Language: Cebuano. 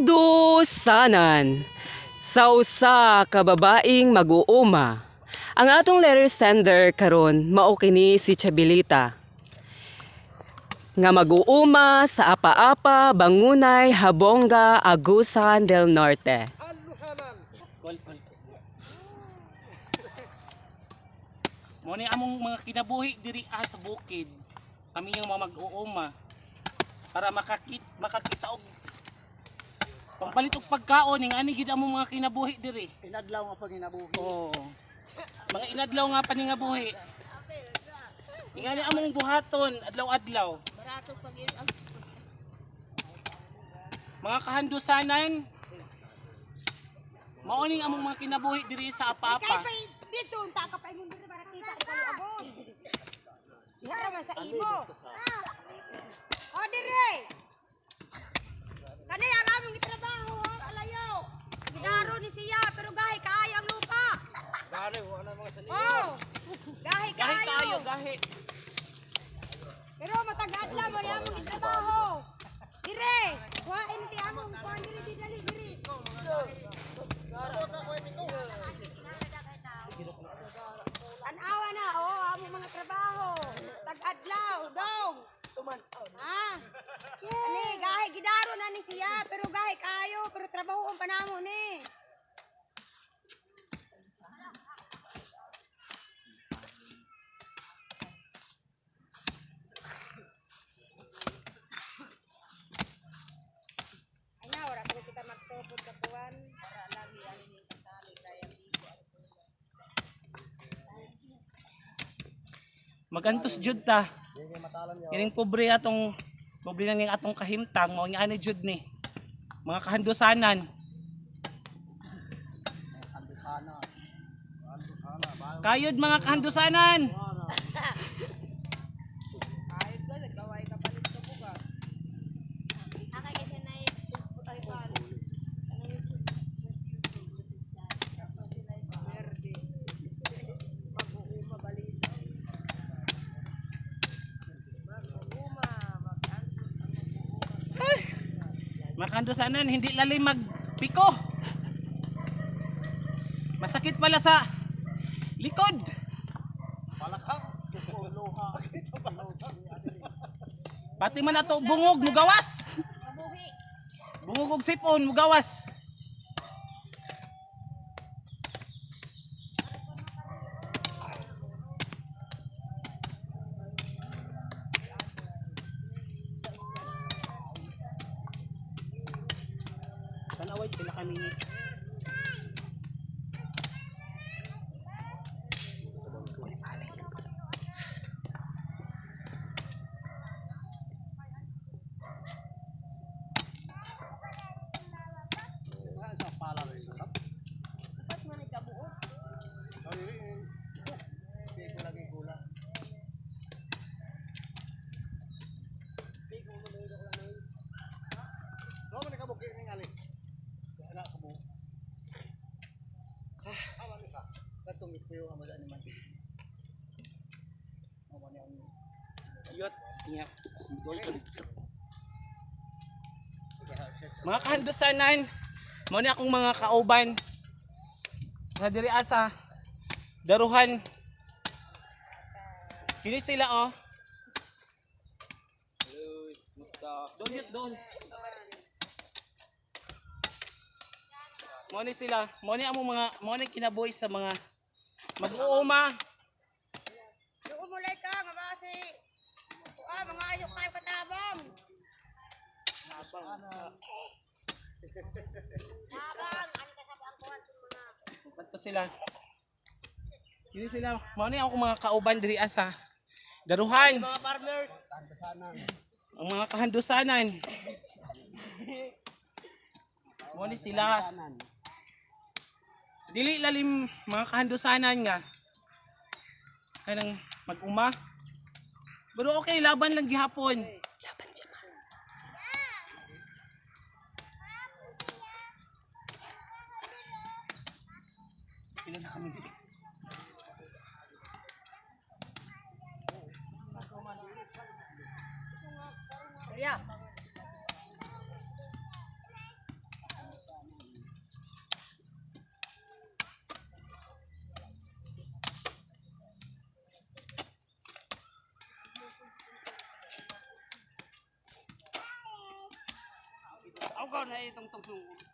Kahandusanan sa usa ka babaeng mag-uuma. Ang atong letter sender karon mao kini si Chabilita nga mag-uuma sa Apa-apa, Bangunay, Habonga, Agusan del Norte. Kol, kol. Mo ni among mga kinabuhi diri sa bukid. Kami yung mga mag-uuma para makakita og pampalit og pagkaon ning ani gid among mga kinabuhi diri. Inadlaw nga panginabuhi. Oo. Mga inadlaw nga paningabuhi. Ingani among buhaton adlaw-adlaw. Mga kahandusanan, mao ning among mga kinabuhi diri sa Kay Apa-apa. pa dito unta ka pa imong diri para kita ko abot. Diha ra man sa imo. O dire. Kani ang among gitrabaho oh, kalayo. Gidaro ni siya pero gahi kaayo ang lupa. Gahi wala mga sa Oh. Gahi Gahi kaayo. kaayo, gahi. Pero matag adlaw mo ni among gitrabaho. Dire, kuhain ti among kuan diri di dali diri. Tanawa na, oh, among mga trabaho. Tag-adlaw, dong. Ha? Ani, gahi gidaro na ni siya, pero gahi kayo, pero trabahoon pa namo ni. Ay na, wala ko kita magtupod ka kuwan. Para lagi ang inyong kasali kaya. Magantos jud ta. Kining pobre atong pobre na ning atong kahimtang mao nga ani jud ni. Mga kahandusanan. Kayod mga kahandusanan. Akay kasi na ay kuwan. Mga kahandusanan, hindi lalim magpiko. Masakit pala sa likod. Balakang. Sakit sa balakang. Pati man ato bungog mugawas. Bungog og sipon mugawas. Tanaway pila ka minute. Sa pala rin sa sap. Dapat man ikabuo. Lagi gula. Lo man ka bukid ning ali. Ana ka bu. Awa ni sa. Katong ipuyo ang mga animal. Awa ni ang Yot niya. Mga kahandusanan, mao ni akong mga kauban sa diri asa daruhan. Kini sila oh. Hello, musta? Doon yun, doon. Mao ni sila, mao ni among mga mao ni kinabuhi sa mga mag-uuma. Doon mulay ka nga ba si Ah, mga ayok kayo katabang. Tabang. Tabang, ano ka sa pangkuhan mga. Bato sila. Kini sila. Mao ni akong mga kauban diri asa. Daruhan. Mga farmers. Ang mga kahandusanan. Mao ni sila. Dili lalim mga kahandusanan nga. Kanang mag-uma. Pero okay, laban lang gihapon. Laban siya man. Pila na kami diri. Yeah. Ako na itong tungtong.